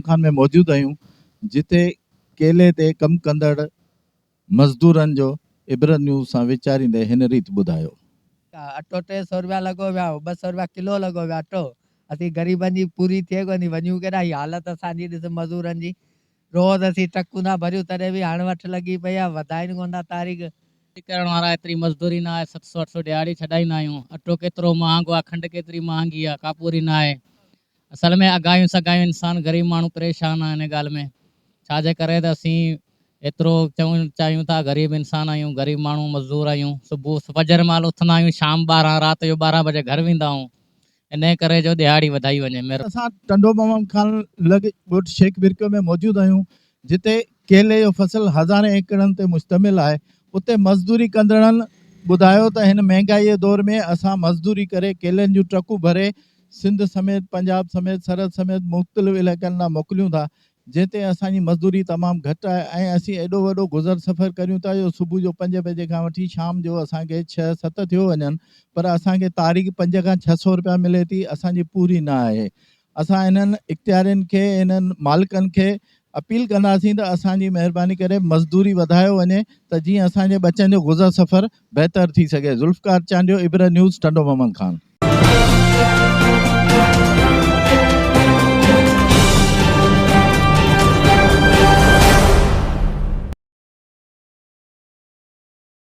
محمد خان ۾ موجود آهيون جتي ڪيلي تي ڪم ڪندڙ مزدورن جو عبرت نيوز سان ويچاريندي هن ريت ٻڌايو. اٽو 300 روپيا لڳو ويا 200 روپيا ڪلو لڳو ويا اٽو اسين غريبن جي پوري ٿئي ڪونه ٿي وڃون ڪيڏانهن هي حالت اسان جي ڏس مزورن جي روز اسين ٽرڪون ٿا ڀريون تڏهن به هڻ وٺ لڳي پئي آهي وڌائين ڪونه ٿا تاريخ. ڪرڻ وارا ايتري مزدوري نه آهي 700 800 ڏهاڙي ڇڏائيندا آهيون اٽو ڪيترو مهانگو آهي کنڊ ڪيتري مهانگي آهي ڪا پوري نه آهي اصل ۾ اگهايون سگهايون انسان غريب ماڻهو پريشان آهي ان ڳالهه ۾ ڇا جي ڪري ته اسين ايترو چئون چاهيون ٿا غريب انسان آهيون غريب ماڻهو مزدور آهيون صبح فجر مهل اٿندا آهيون شام 12 رات جو 12 بجي گهر ويندا آهيون انهيء ڪري جو ڏهاڙي وڌائي وڃي. مهرباني. اسان ٽنڊو محمد خان لڳ ڳوٺ شيخ برڪيو ۾ موجود آهيون جتي ڪيلي جو فصل هزارين ايڪڙن تي مشتمل آهي اتي مزدوري ڪندڙن ٻڌايو ته هن مهنگائي جي دور ۾ اسان مزدوري ڪري ڪيلن جون ٽرڪون ڀري سنڌ سميت پنجاب سميت سرحد سميت مختلف علائقن ڏانهن موڪليون ٿا جنهن تي اسان جي مزدوري تمام گهٽ آهي ۽ اسين ايڏو وڏو گذر سفر ڪريون ٿا جو صبح جو پنج بجي کان وٺي شام جو اسان کي ڇهه ست ٿيو وڃن پر اسان کي تاريخ پنج کان 600 رپيا ملي ٿي اسان جي پوري نه آهي اسان انهن اختيارين کي انهن مالڪن کي اپيل ڪنداسين ته اسان جي مهرباني ڪري مزدوري وڌايو وڃي ته جيئن اسان جي ٻچن جو گذر سفر بهتر ٿي سگهي ذوالفقار چانڊيو عبرت نيوز ٽنڊو محمد خان.